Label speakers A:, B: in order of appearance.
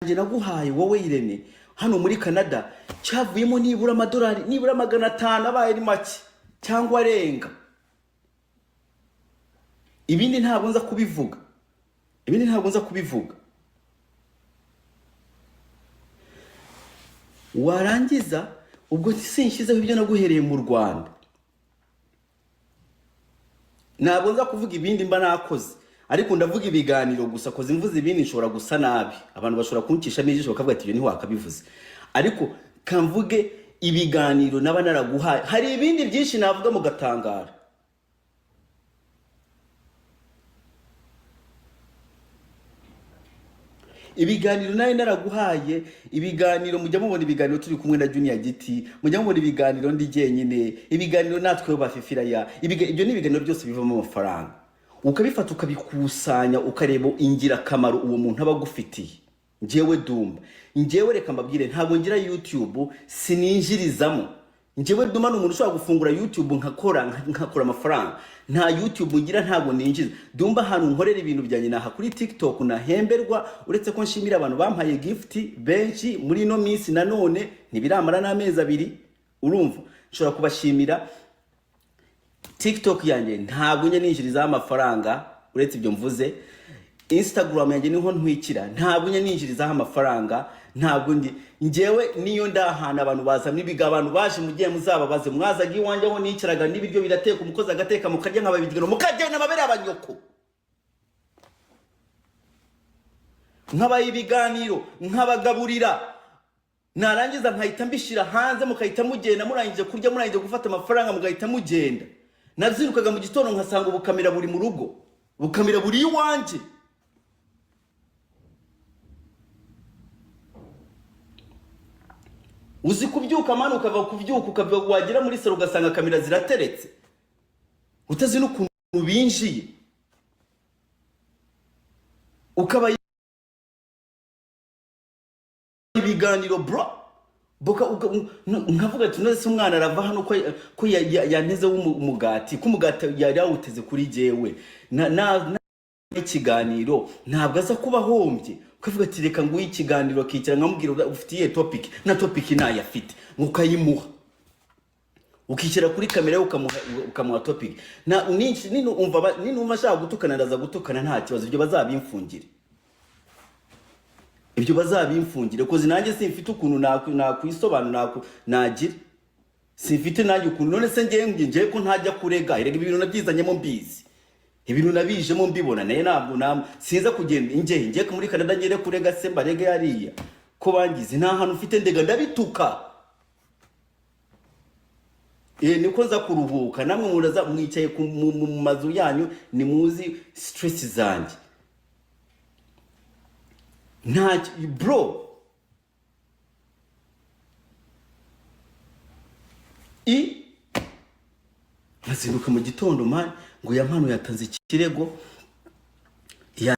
A: cyanjye naguhaye wowe Irene hano muri Canada cyavuyemo nibura amadolari nibura 500 abaye ari make cyangwa arenga. Ibindi ntabwo nza kubivuga, ibindi ntabwo nza kubivuga. Warangiza ubwo sinshyizeho ibyo naguhereye mu Rwanda, ntabwo nza kuvuga ibindi mba nakoze, ariko ndavuga ibiganiro gusa. Koze mvuze ibindi nshobora gusa nabi, abantu bashobora kuncishamo ijisho bakavuga ati ibyo ntiwakabivuze. Ariko kamvuge ibiganiro naba naraguhaye, hari ibindi byinshi navuga mugatangara. Ibiganiro nawe naraguhaye ibiganiro, mujya mubona ibiganiro turi kumwe na Junior Giti, mujya mubona ibiganiro ndi jyenyine, ibiganiro natwe bafifiraya, ibyo ni ibiganiro byose bivamo amafaranga, ukabifata ukabikusanya, ukareba ingirakamaro uwo muntu aba agufitiye. Njyewe Dumba, njyewe reka mbabwire, ntabwo ngira YouTube, sininjirizamo. Njyewe Dumba ni umuntu ushobora gufungura YouTube nkakora amafaranga. Nta YouTube ngira, ntabwo ninjiza. Dumba ahantu nkorera ibintu byanjye naha kuri TikTok nahemberwa, uretse ko nshimira abantu bampaye gift benshi muri ino minsi, nanone ntibiramara n'amezi 2, urumva nshobora kubashimira. TikTok yanjye ntabwo njya ninjirizaho amafaranga uretse ibyo mvuze. Instagram yanjye niho ntwikira, ntabwo njya ninjirizaho amafaranga, ntabwo ndi njyewe. Niyo ndahana abantu bazana ibiga, abantu baje mugiye muzababaze, mwazaga iwanjye aho nicaraga n'ibiryo birateka, umukozi agateka, mukarya nk'ababigano, mukagenda amabere abanyoko, nkabaha ibiganiro, nkabagaburira, narangiza nkahita mbishyira hanze, mukahita mugenda murangije kurya, murangije gufata amafaranga mugahita mugenda. Nazirukaga mu gitondo nkasanga ubukamera buri mu rugo, bukamera buri iwanjye. Uzi kubyuka mani, ukava kubyuka ukava wagera muri salo ugasanga kamera zirateretse, utazi n'ukuntu binjiye, ukaba ibiganiro bro boka nkavuga ati none se umwana arava hano ko yantezeho umugati, ko umugati yari yawuteze kuri jyewe na ikiganiro ntabwo aza kuba ahombye. Ukavuga ati reka nguhe ikiganiro, akicara nkamubwira ufite iyihe topic, na topic nayo afite ukayimuha, ukicara kuri kamera ye ukamuha topic. Na ninumva ashaka gutukana ndaza gutukana, nta kibazo, ibyo bazabimfungire, ibyo bazabimfungire, koze nanjye simfite ukuntu nakwisobanura, nagira simfite nanjye ukuntu. None se ngewe ko ntajya kurega? Erega ibintu nabyizanyemo mbizi, ibintu nabijemo mbibona, naye ntabwo sinza kugenda nge muri Canada ngere kurega se mbarege hariya ko bangize? Nta hantu mfite ndega, ndabituka. Niko nza kuruhuka, namwe muraza mwicaye mu mazu yanyu, nimuzi stress zanjye. Nta bro i nkazinduka mu gitondo man, ngo ya mpano yatanze ikirego.